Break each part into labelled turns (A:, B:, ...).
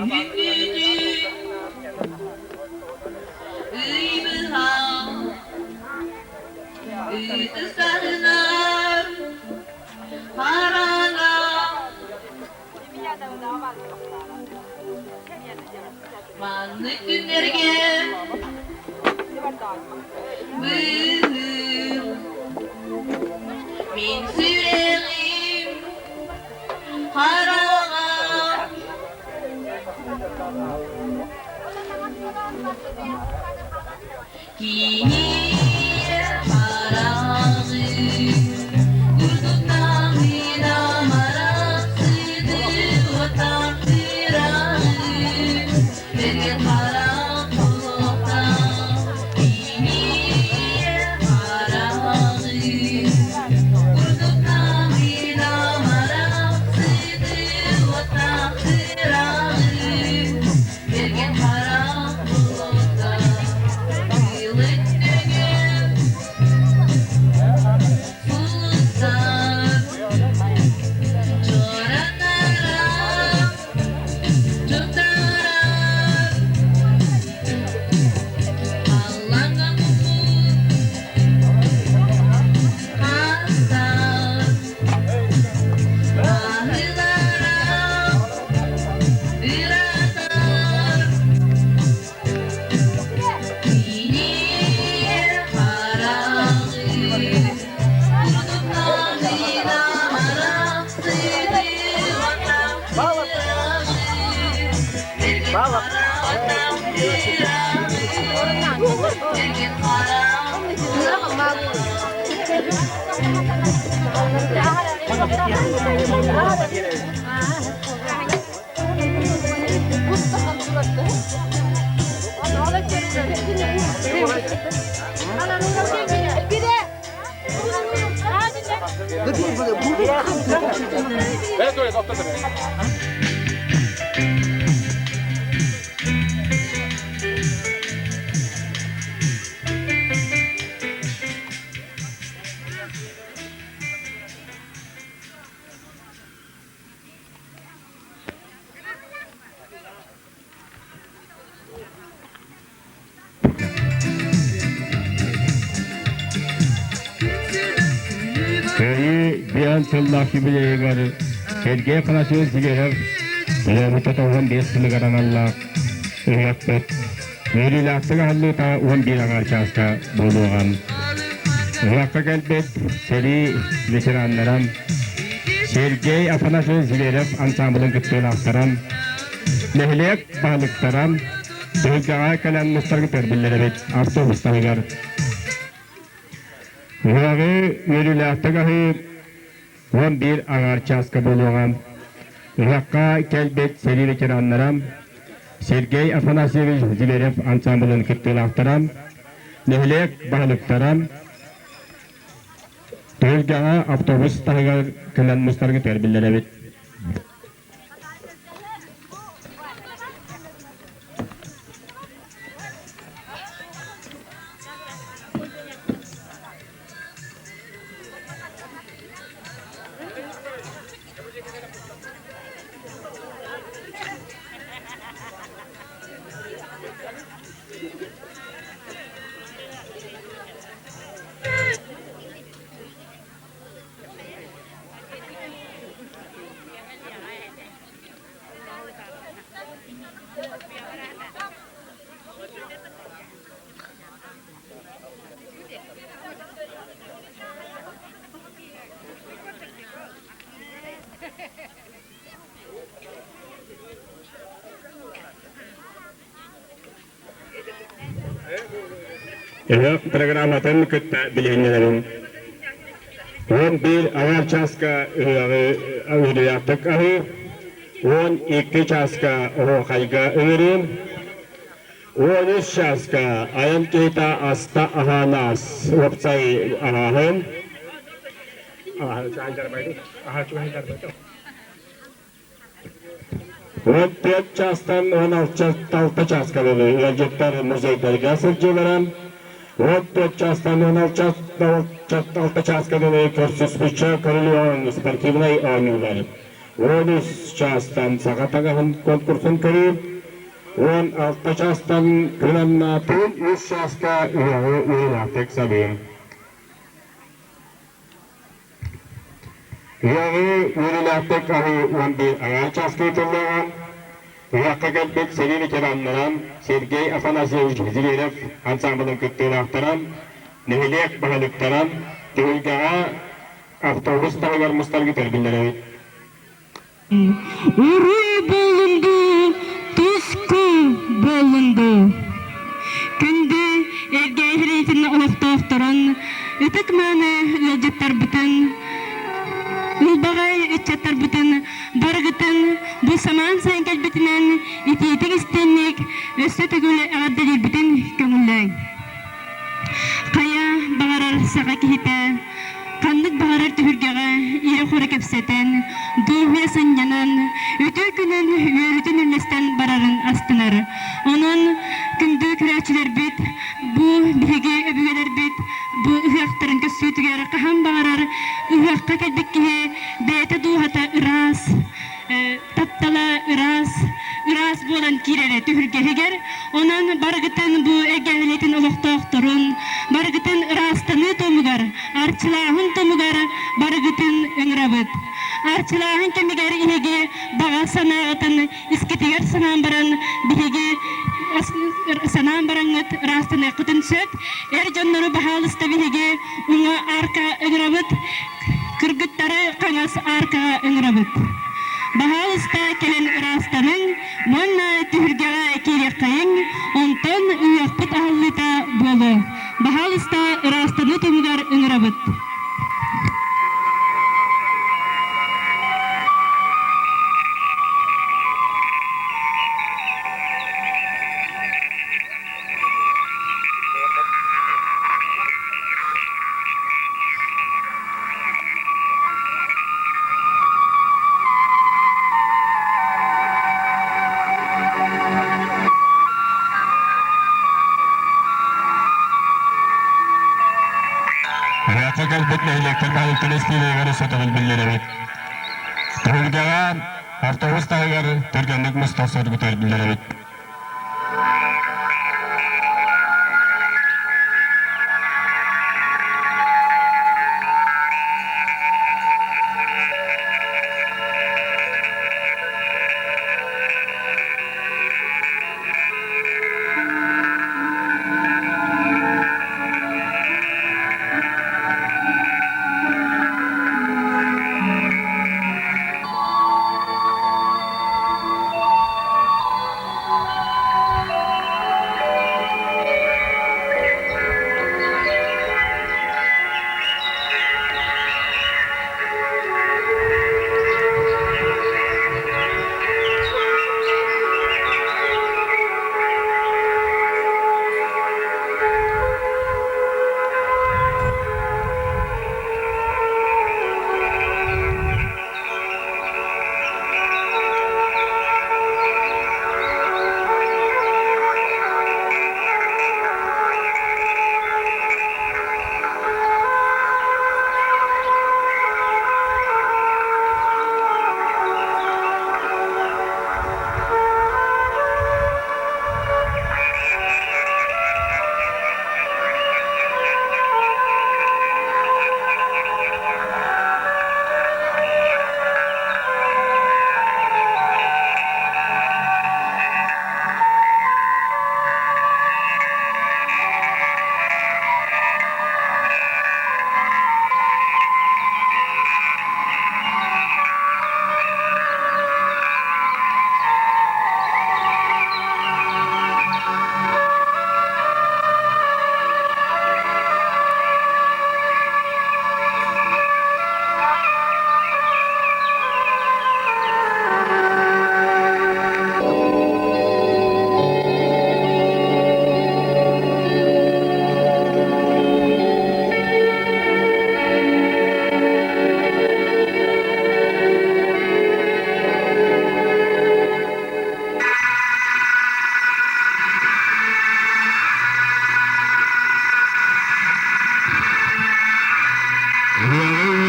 A: Күһүҥҥүтүн ый быһа ытыстарынан хараҥа Маннык күннэргэ быыһыым мин сүрэҕим хараҕа Кини хараҕы курдуктаҥына марахсыты уоттаахтыраҕы Бэргэн харах холоттоох кини хараҕы курдуктаҥына марахсыты уоттаахтыраҕы Бэргэн харах холоттоох
B: Кыайыы биэн сыллаах юбилейыгар Сергей Афанасьевич Зверев төрөөбүтэ 95 сылыгар аналлаах ыһыахпыт үөрүүлээхтик аһыллыыта 11 аҥаар чааска буолуоҕа. Ыһыахха кэлбит сэрии ветераннара Сергей Афанасьевич Зверев ансамблын кыттыылаахтара, нэһилиэк баһылыктара түһүлгэҕэ кэлэн мустарга көрбүллэр эбит автобустарыгар. Ыһыаҕы үөрүүлээхтик аһыы 11 аҥаар чааска буолуоҕа. Ыһыахха кэлбит сэрии ветераннара Сергей Афанасьевич Зверев ансамблын кыттыылаахтара, нэһилиэк баһылыктара түһүлгэҕэ автобус таһыгар кэлэн мустарга көрбүллэр эбит. Ыһыах программатын кытта билиһиннэрэбин. 11 аҥаар чааска ыһыаҕы үөрүйэхтик аһыы, 12 чааска оһуохайга ыҥырыым, 13 чааска айан киһитэ аста аһаан аас, уопсай аһааһын. 14 чаастан 16 чааска дылы ыалдьыттар музейдарга сылдьыылара, 14 чаастан 16 чааска дылы көрсүспүччэ көрүлүөн спортивнай оонньуулар. 13 чаастан саха таҥаһын конкурсун көрүү, 16 чаастан күн үс чааска үөҕү үөрүүлээхтик сабыым. Үөҕү үөрүүлээхтик аһыы 11 аҥаар чааска ыытыллыаҕа. Ыһыахха кэлбит сэрии ветераннара Сергей Афанасьевич Зверев ансаамбылын кыттыылаахтара, нэһилиэк баһылыктара түһүлгэҕэ автобус таһыгар мустарга тэрбиллэрэбит.
C: Уруй буолунду, туску буолунду. Күндү эргээһириитин олохтоохторун, ытык-мааны ыалдьыттарбытын, ылбаҕай ыччаттарбытын барыгытын бу самаан сайын кэлбитинэн итиитик истиҥник өссө төгүл эҕэрдэлиирбитин көҥүллээҥ. Хайа баҕарар саха киһитэ ханнык баҕарар түһүлгэҕэ ирэ-хоро кэпсэтэн, дуоһуйа сынньанан, үтүө күнүн үөрүүтүн үллэстэн барарын астынар. Онон күндү көрөөччүлэрбит, бу биһиги өбүгэлэрбит бу ыһыахтарын көссүүтүгэр хаһан баҕарар ыһыахха кэлбит киһи бэйэтэ дууһата ыраас, таптала ыраас, ыраас буолан киирэрэ түһүлгэһигэр. Онон барыгытын бу эгэлэтин олохтоохторун, барыгытын ыраастаныы томугар, арчылааһын томугар барыгытын ыҥырабыт. Арчылааһын кэмигэр иһиги баҕа санааҕытын искитигэр санаан баран биһиги санаан бараҥҥыт ыраастаныаххытын сөп. Эр дьоннору баһаалыста биһиги уҥа арка ыҥырабыт, кыргыттары хаҥас аркаҕа ыҥырабыт. Баһаалыста кэлэн ыраастаныҥ уонна түһүлгэҕэ киириэххэйиҥ, онтон ыһыахпыт аһыллыыта буолуо. Баһаалыста ыраастаныы туһугар ыҥырабыт.
B: Ыраахха кэлбит нэһилиэктэр баһылыктарын истиилэригэр өссө төгүл биллэрэбит. Түһүлгэҕэ автобус таһыгар түргэнник муста охсоргутугар биллэрэбит.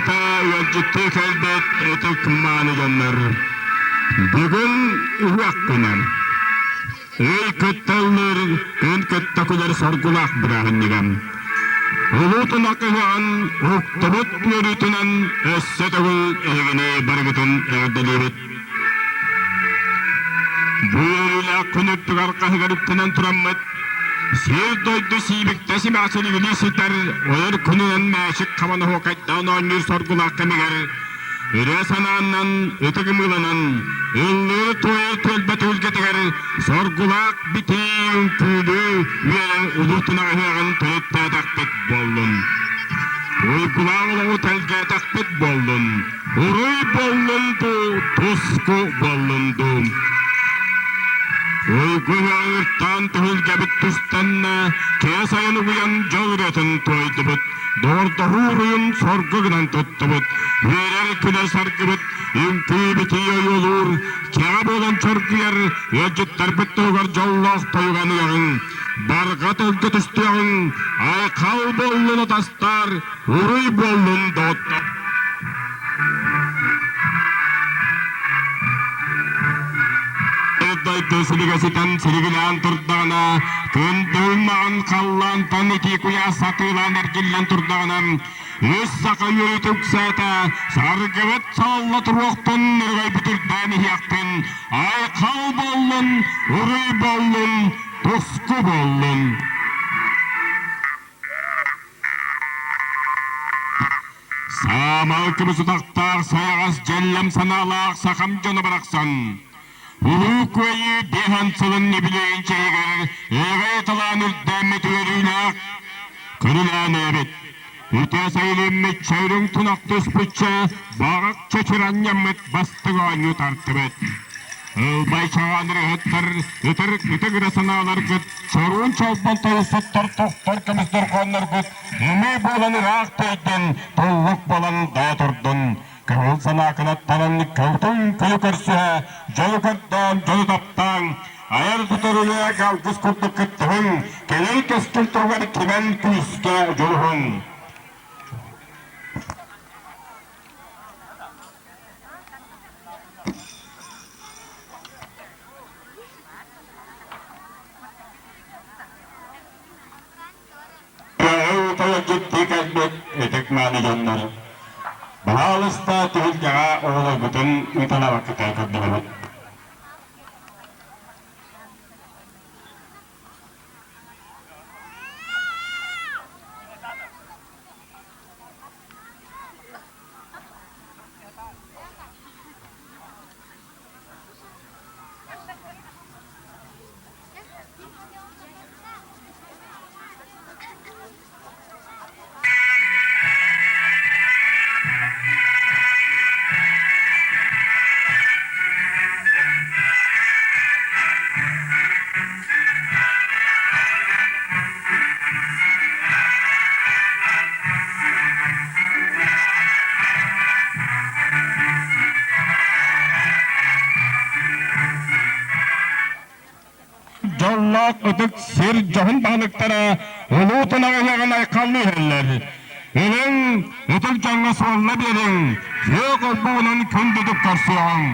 B: Ыта ыалдьыттыы кэлбит ытык мааны дьоннор, бүгүн ыһыах күнэ. Ый кытта ыллыыр, күн кытта күлэр соргулаах бырааһынньыга. Улуу Тунах ыһыаҕын уһуктубут үөрүүтүнэн өссө төгүл эһигини барыгытын эҕэрдэлиибит. Бу үөрүүлээх күн үрдүгэр хаһыгар үктэнэн тураммыт, сир-дойду сиибиктэ симэхсилигилии сытар ойор күнүнэн мээчик хабан оһуокайдаан оонньуур соргулаах кэмигэр ырыа санааннан ытык ымыыланан ыллыыр-туойар түөлбэ түһүлгэтигэр соргулаах битии үҥкүүлүү үөрэн улуу тунах ыһыаҕын төрүттээтэхпит буоллун. Уйгулаах олоҕу тэлгээтэхпит буоллун. Уруй буоллун дуу, туску буоллун дуу. Уйгу ыһыаҕыртаан түһүлгэбит тустанна, киэ сайын угуйан дьол ырыатын туойдубут, доҕордоһуу уруйун соргу гынан туттубут, үөрэр күлэр саргыбыт, үҥкүү-битии ойуулуур, кэҕэ буолан чоргуйар ыалдьыттарбыт туһугар дьоллоох тойуган ыаҕыҥ, барҕа тылга түстүөҕүҥ, айхал буоллун атастар, Уруй буоллун, доҕоттор! Дойду силигэ ситэн силигилээн турдаҕына, күн тыыннаҕын халлаантан итии куйаас сатыылаан эргиллэн турдаҕына, үс саха үөрүүтэ үксээтэ, саргыбыт салалла туруохтун, ныргайбыт үрдээн иһиэхтин, айхал буоллун, уруй буоллун, туску буоллун! Саамал көмүс утахтаах сайаҕас дьэллэм санаалаах сахам дьоно барахсан Улуу Кыайыы биэһэн сылын үбүлүөйүн чэйигэр эҕэй талаан үрдээммит үөрүүлээх көрүлээн эбит. Үтүө сайылыммыт чөйрүҥ тунах түспүччэ баҕах чөчүр анньаммыт бастыҥ оонньуу тартыбыт. Ылбай чаҕаан ырыһыттар ытыр ытык ыра санааларгыт Чоруун чолбон тойусуттар тохтор көмүс дорҕоонноргут ымыы буолан ыраах тэйдин, туллук буолан даа турдун. Көҥүл санаа кынаттанан кылтын күлү көрсүһэ, дьолу көрдөөн, дьону таптааҥ, айар тутар үлэҕэ алгыс курдук кыттыһыҥ, кэлэр кэскил туһугар кимэн күүскэ дьулуһуҥ. Дьиттии кэлбит ытык мааны дьоннор, баһаалыста түһүлгэҕэ оҕолоргутун ыыталаабаккытыгар көрдөһөбүт. Дьоллоох ытык сир дьоһун баһылыктара улуу тунаҕы ыһыаҕын айхаллыы иһэллэр. Ылыҥ, ытык дьоҥҥо суолла биэриҥ, күөх олбугунан күндүтүк көрсүөҕүҥ.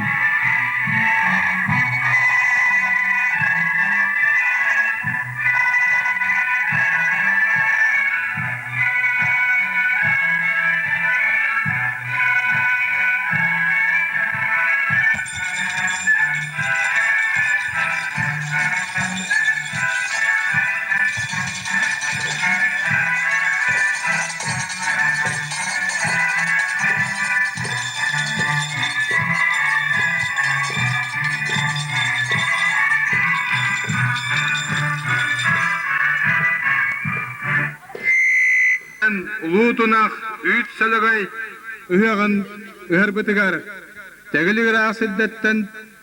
D: Улуу тунах үүт сөлөгөй ыһыаҕын ыһарбытыгар тэгили ыраах сирдэттэн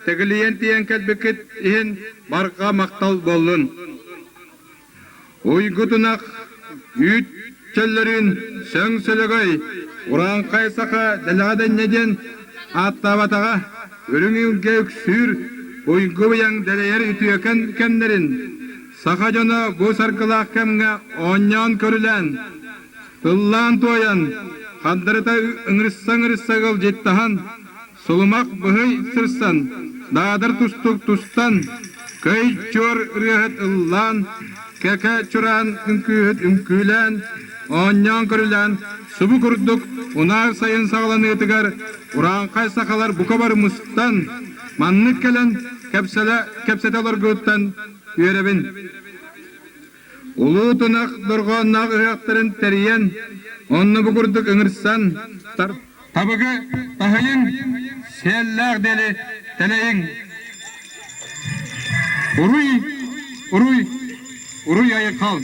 D: тэгилийэн тиийэн кэлбиккит иһин барҕа махтал буоллун. Уйгу тунах үүт чөллөрүн сөҥ сөлөгөй урааҥхай саха дэлэҕэ дэнньэ диэн ааттаабатаҕа үрүҥ илгэ үксүүр уйгу быйаҥ дэлэйэр үтүөкэн кэмнэрин Саха дьоно бу саргылаах кэмҥэ оонньоон-көрүлээн, ыллаан-туойан, Хандарыта ыҥырысса-ыҥырысса ыалдьыттаһан, сулумах быһый сырсан, даадар тустук тустан, көй чуор ырыаһыт ыллаан, кэкэ чураан үҥкүүһүт үҥкүүлээн, оонньоон-көрүлээн субу курдук унаар сайын саҕаланыытыгар урааҥхай сахалар бука бары мустан, маннык кэлэн кэпсэлэ кэпсэтэ олоргуттан үөрэбин. Улуу тунах дорҕоонноох ыһыахтарын тэрийэн, онно бу курдук ыҥырсан, табыгы таһыйыҥ, сиэллээх диэли тэлэйиҥ. Уруй, уруй, уруй айыкал!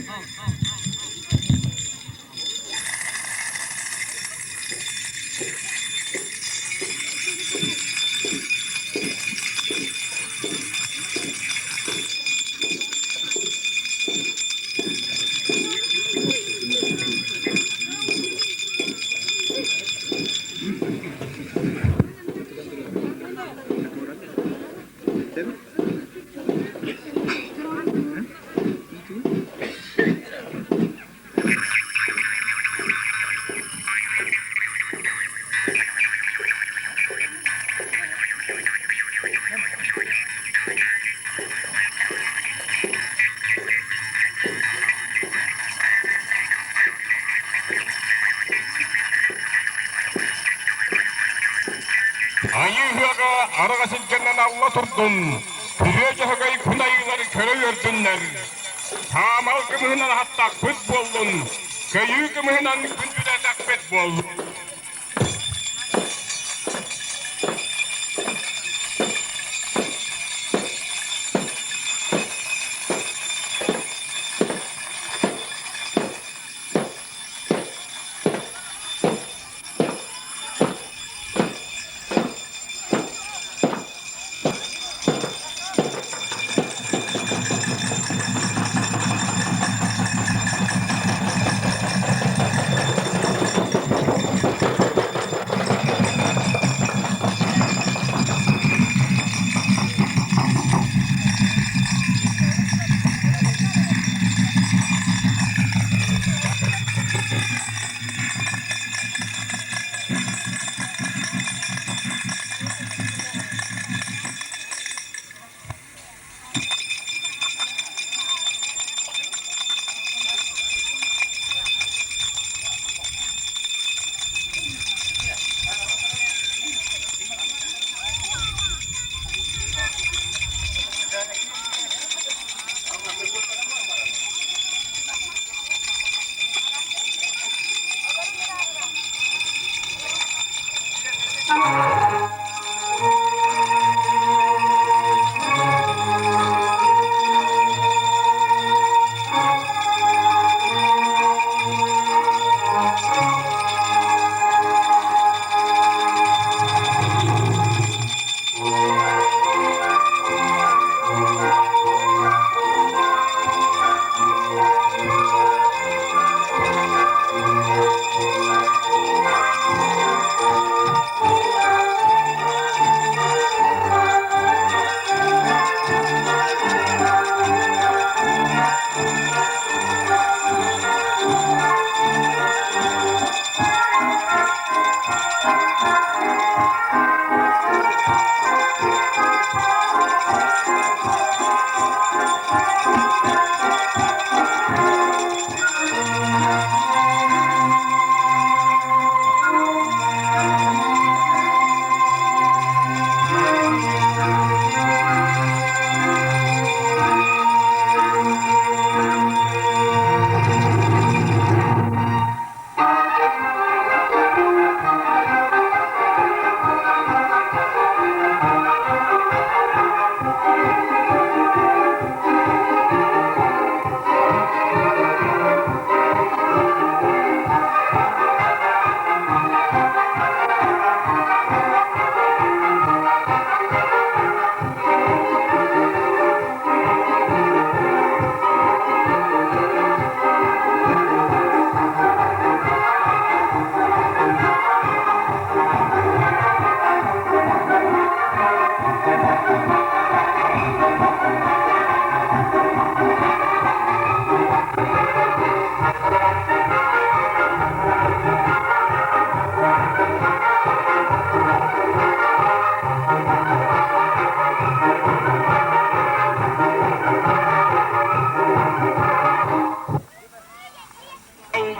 B: Айыы ыһыаҕа араҕас илгэнэн алла турдун, күрүө дьөһөгөй күн айыылары көрө үөрдүннэр. Саамал кымыһынан аһаттахпыт буоллун, көйүү кымыһынан күндүлээтэхпит буоллун.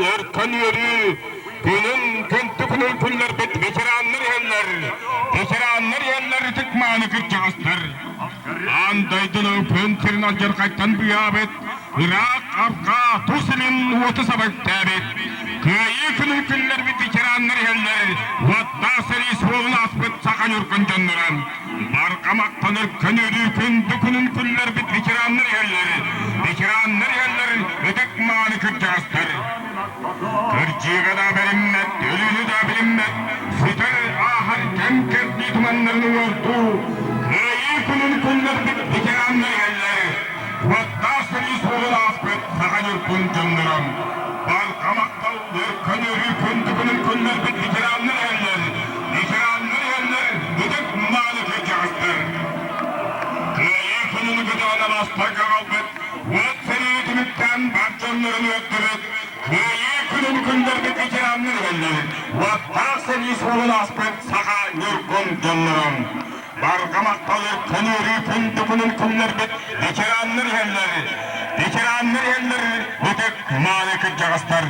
B: өркөн үөрүү күнүн күнтү күнүн күннэрбит ветераннар иһэллэр, ветераннар иһэллэр ытык мааны кырдьаҕастар. Аан дойдуну күн сирин алдьархайтан быыһаабыт, ыраах арҕаа тус илин уоту саба үктээбит, Кыайыы күнүн күннэрбит ветераннар иһэллэр, уоттаах сэрии суолун ааспыт саха ньургун дьонноро. Барҕа махтанар көнөрүү күндү күнүн күллэрбит ветераннар иһэллэр, ветераннар иһэллэр ытык мааны кырдьаҕастар. Кырдьыга да бэриммэт, өлүүнү да билиммэт, сытар ааһар кэм кэрдии туманнарын уордуу, Кыайыы күнүн күллэрбит ветераннар иһэллэр, уоттаах сэрии суолун ааспыт саха ньургун дьонноро. Барҕа махтал көнөрүү күндү күнүн күллэрбит ветераннар иһэллэр, Ветераннар иһэллэр, ытык мааны кырдьаҕастар. Кыайыы күнүн көтөҕөн алаастарга аҕалбыт, уот сэрии түмүктээн бар дьоннорун үөрдүбүт, Кыайыы күнүн күннэрбит ветераннар иһэллэр, уоттаах сэрии суолун ааспыт саха ньургун дьоннорун. Барҕа махталы көнөрүү күндү күнүн күннэрбит ветераннар иһэллэр, ветераннар иһэллэр, ытык мааны кырдьаҕастар.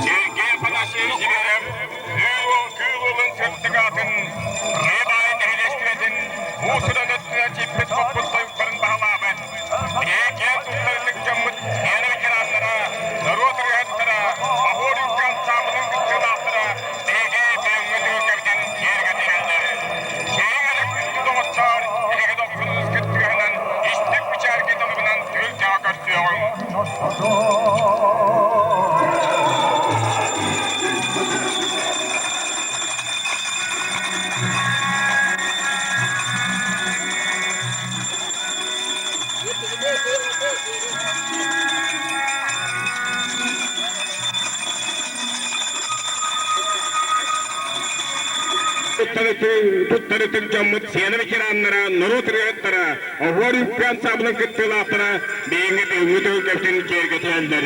B: Сергей Афанасьевич Зверев Кыыл Уолун сырдык аатын Рыбаай нэһилиэстибэтин муусудан өттүнэн сиппит-хоппут тойуктарын баһылаабыт, киэн туттар ытык дьоммут сиэнэ ветераннара, норуот ырыаһыттара, Моһуор үҥкүү ансаамбылын кыттыылаахтара биһиги бүгүҥҥү түһүлгэбитин киэргэтиһэллэр. Чэйиҥ эрэ күндү доҕоттоор, эһиги дохсунугут кыттыгаһынан истиҥ мичээргэ тылыбынан түһүлгэҕэ көрсүөҕүҥ. Туттарытык дьоммут сиэнэ ветераннара, норуот ырыаһыттара, оһуор үҥкүү ансаамбылын кыттыылаахтара биһиги бүгүҥҥү түһүлгэбитин киэргэтиһэллэр.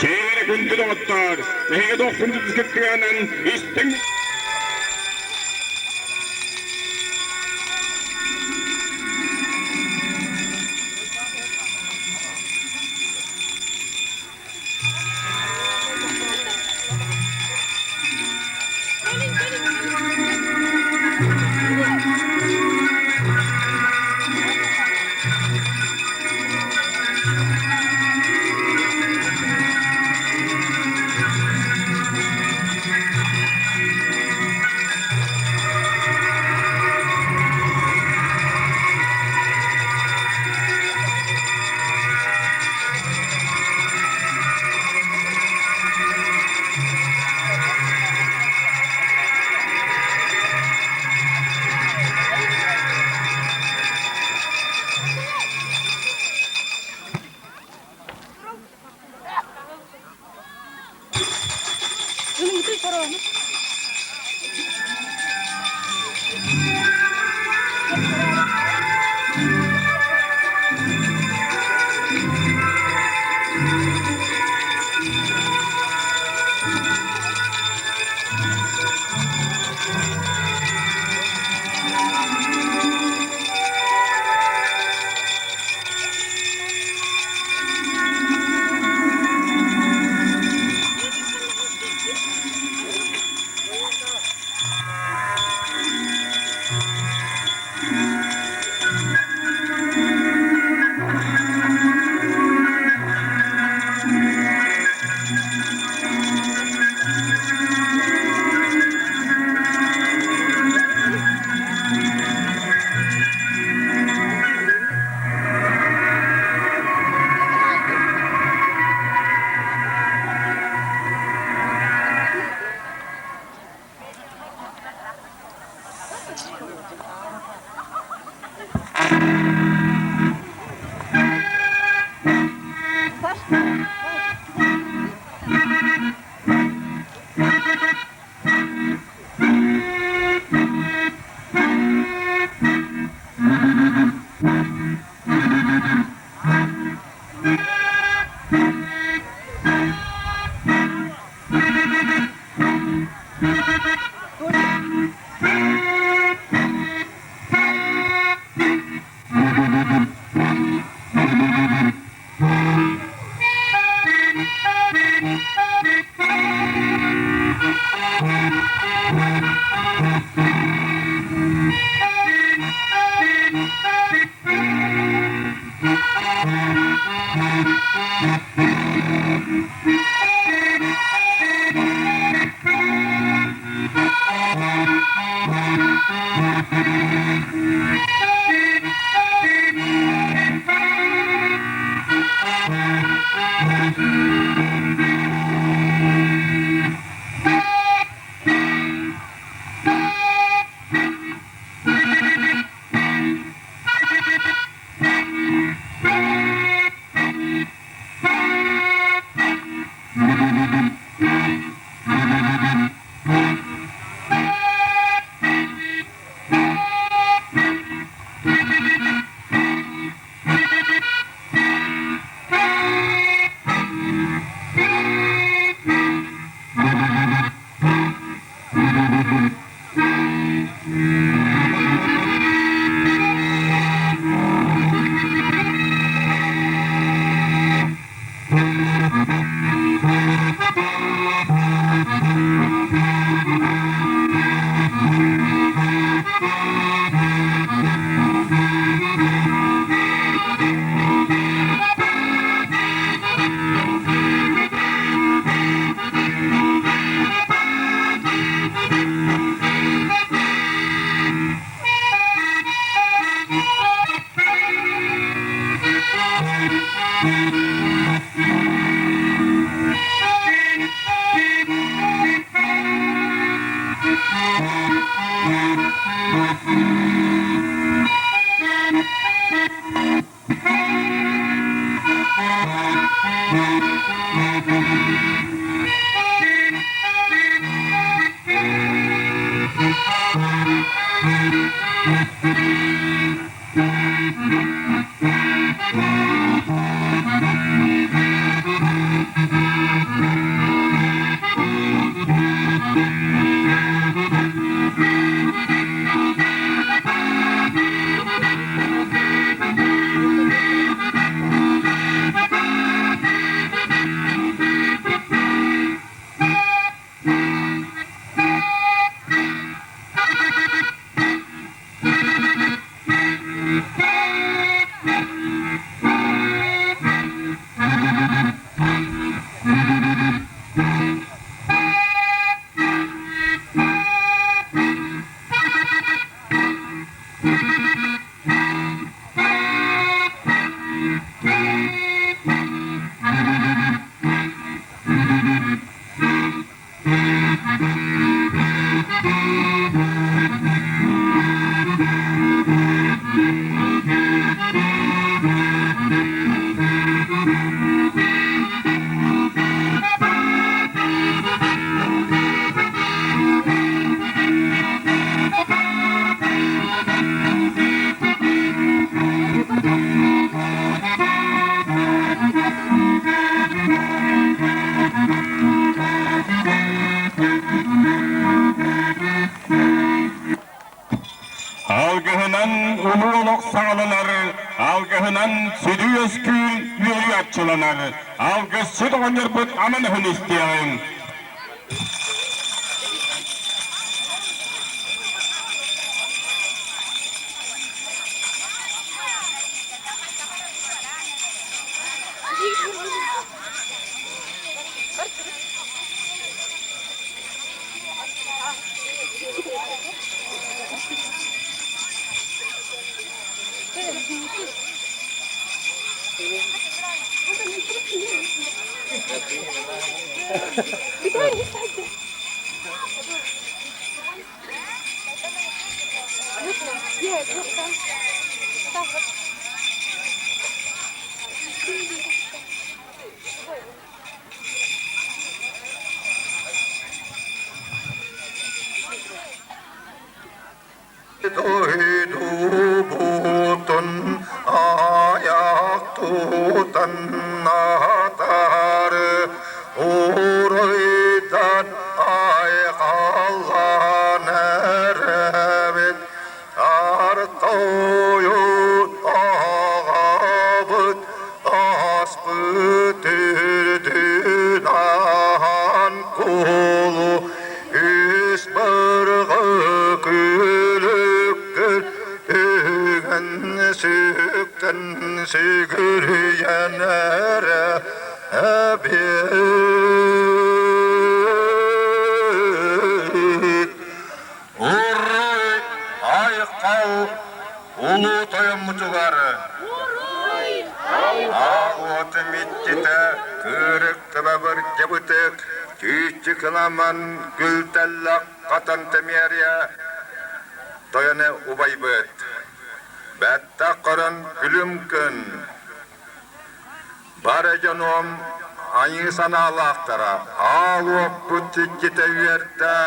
B: Чэйиҥ эрэ күндү доҕоттоор, эһиги дохсун кыттыганан истиҥ Алгыһынан улуу олох саҕаланар, алгыһынан сүдү үөскүүр үөрүү арчыланар. Алгысчыт оҕонньорбут аман өһүн истиэҕиҥ.
E: Дойдубутун аяк тутан атары уруйдан айқалланайық. сүгүрүйэн эрэ эбит. Уруй айхал улуу тойоммутугар! Аал-уотум иччитэ кыырык тыбабыр дьабытык, чүүччү кыламан күлтэллэх хатан тэмиэрийэ тойоно убайбыт. Бэттэх көрөн күлүм күн. Бары дьонум айыы санаалаахтара аал уоппут иччитэ үөрдэ.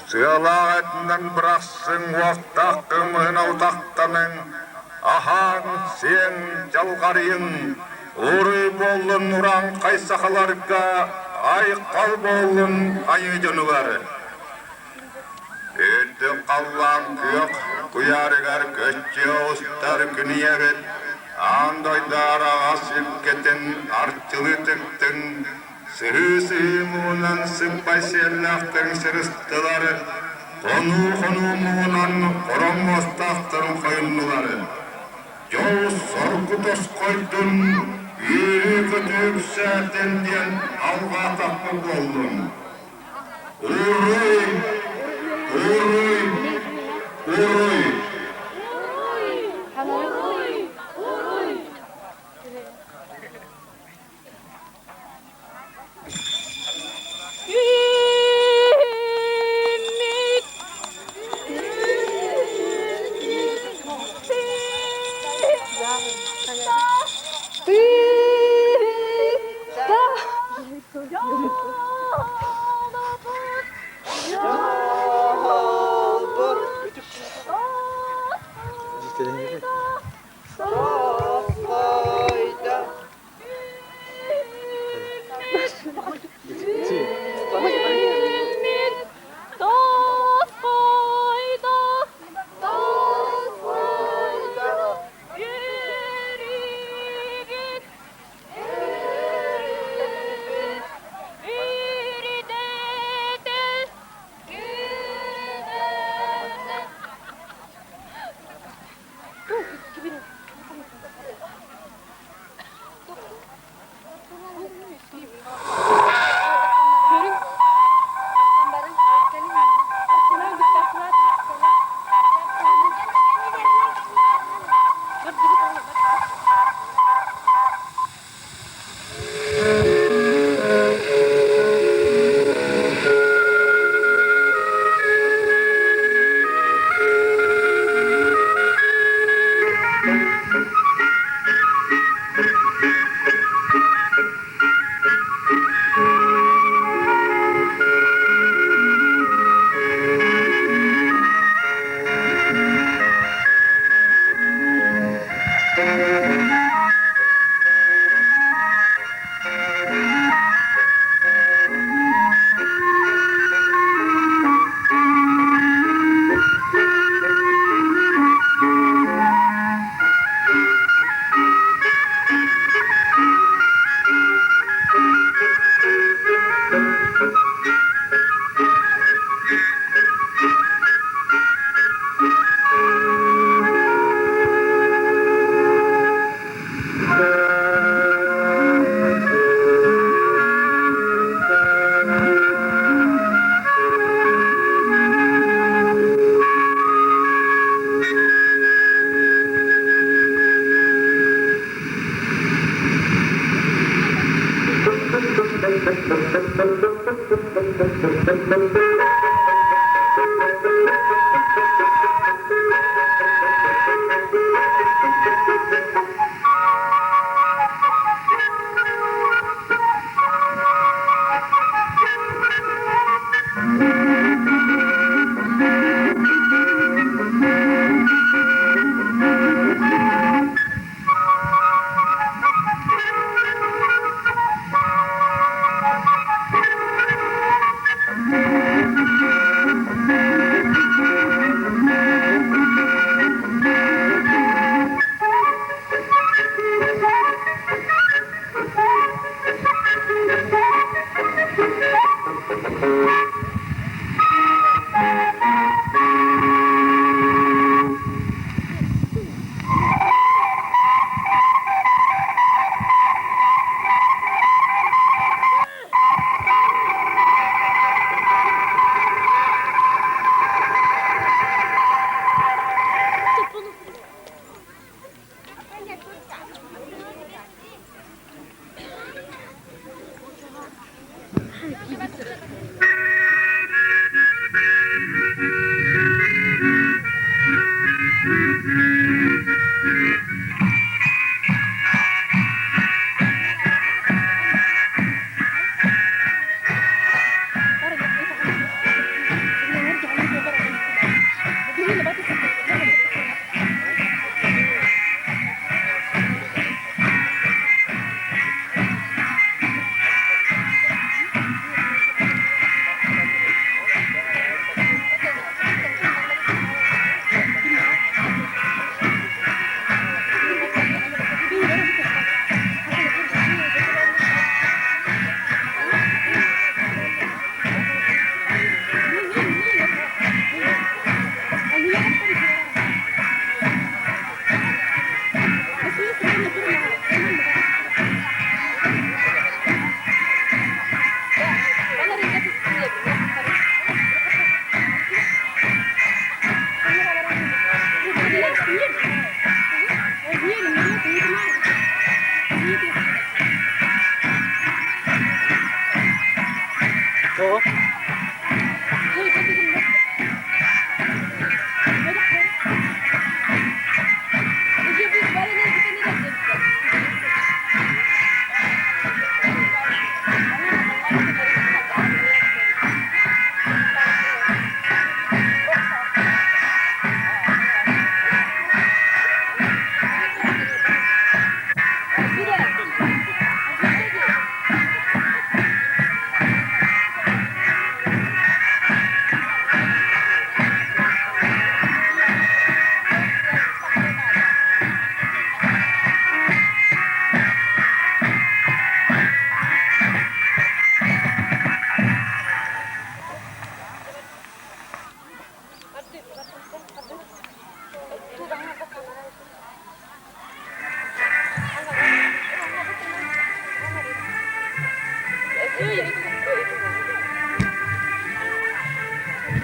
E: Сыалаах этинэн бырахсыҥ, уохтаах кымыһын утахтаныҥ, аһааҥ, сиэҥ, дьалҕарыйыҥ, уруй буоллун урааҥхай сахаларга, айхал буоллун айыы дьонугар. Үрдүк халлаан күөх куйаарыгар көччүө устар күнүйэбит, аан дойду араҕас илгэтин арчылыы тыктыҥ, сыһыы-сыһыы муҥунан сыппай сиэллээхтэрин сырыстылар, хонуу-хонуу муҥунан хорон муостаахтарын хойуннулар. Дьол-соргу тосхойдун, үөрүү-көтүү үксээтин диэн алҕаатахпыт буоллун. Уруй! Уруй! Уруй!
A: Уруй! Уруй! Үүммүт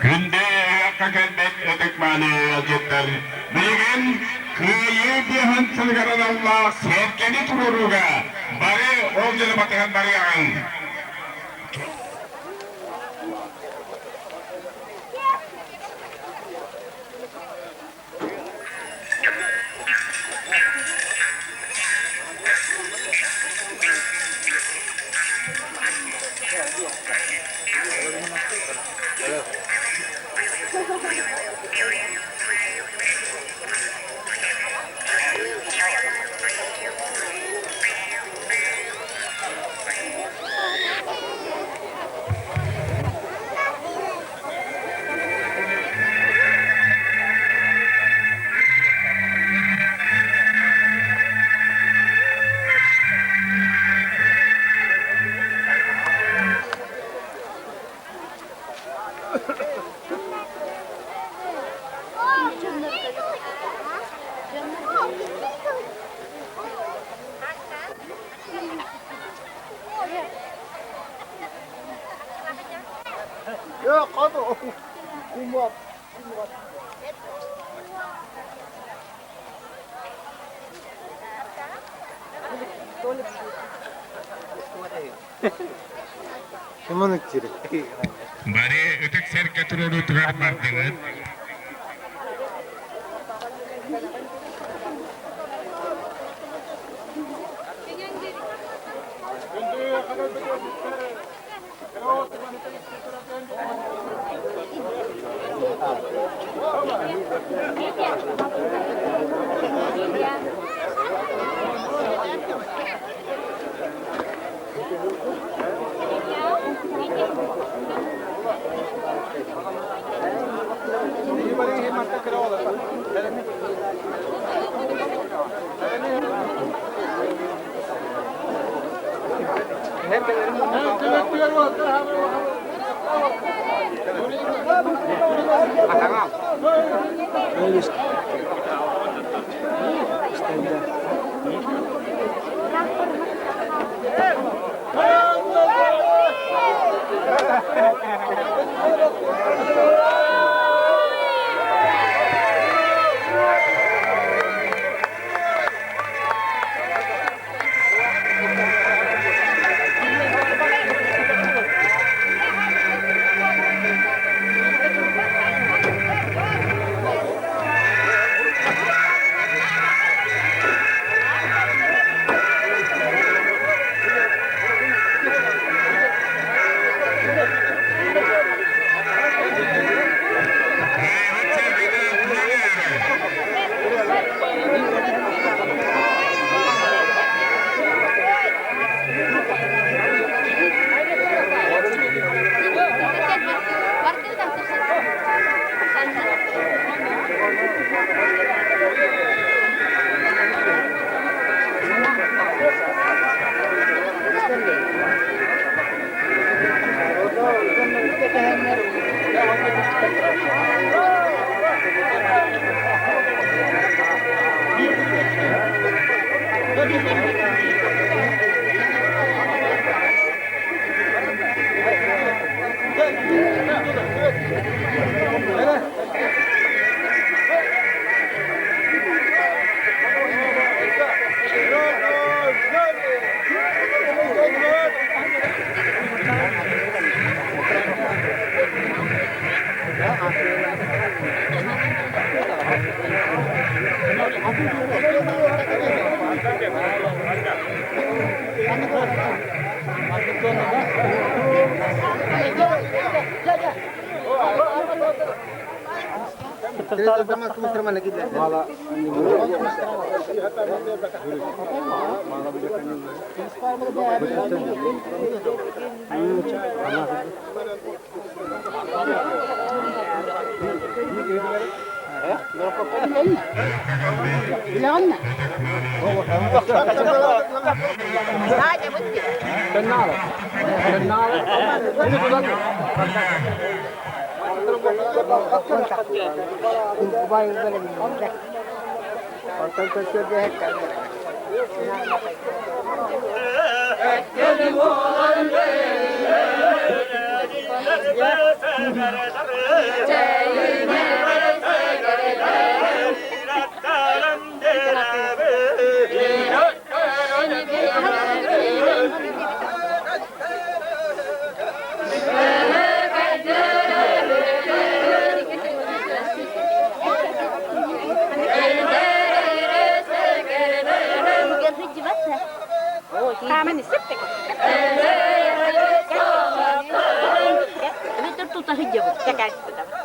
B: Күндэ ыһыахха кэлбит ытык-мааны ыалдьыттар билигин Кыайыы биэһин сылыгар аналлаах сэргэни туруорууга бары ол дьону батыһан барыаҕыҥ. Бары ытык сэргэ туруоруутугар бардыгыт. Кыайбыт сэргэтэ туруору.
A: Тута сылдьабыт.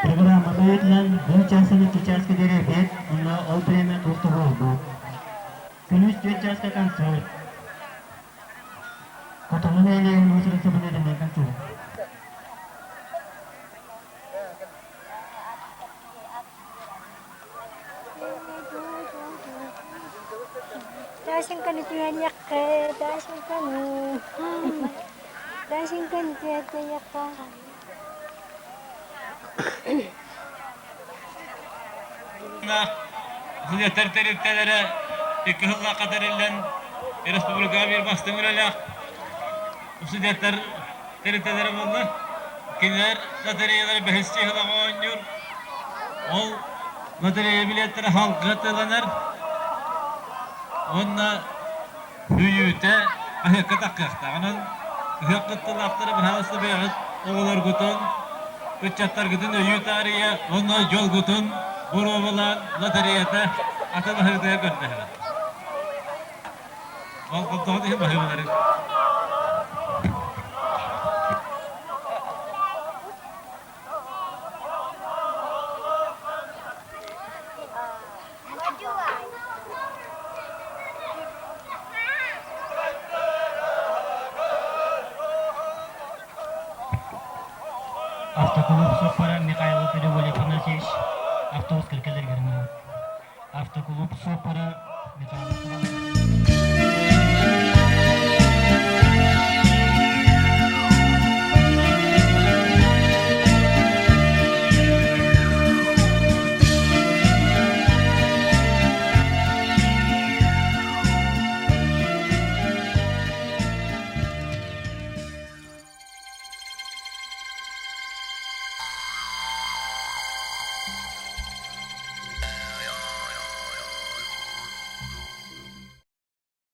F: Программа быһыытынан бу чаастан икки чааска диэри эбиэт, онно ол бириэмэ туох да буолбат. Күнүс түөрт чааска концерт. Хотону нэһилиэгин уус-уран сабыныытынан концерт.
A: Дашеньканы түһэниэххэ, Дашеньканы. Дашеньканы түһэртэниэххэ.
G: Студенттар тэрилтэлэрэ икки сыллаахха тэриллэн республикаҕа биир бастыҥ үлэлээх студенттар тэрилтэлэрэ буолла. Кинилэр лотереялары бэһис чыһылаҕа оонньуур. Ол лотерея билиэттэрэ халга атыыланар уонна сүүйүүтэ хаһыакка таххыахтаах. Онон ыһыах кыттыылаахтара баһаалыста бэйэҕит оҕолоргутун, ыччаттаргытын өйүү таарыйа уонна дьолгутун боруобалаан лотереята атыылаһыытыгар көрдөһөбүт. Болҕомтоҕут иһин баһыыбалары.
F: Автокулууп суоппара Михайлов Григорий Афанасьевич автобус кэлэр гэрмэ. Автокулууп суоппара Михайлов.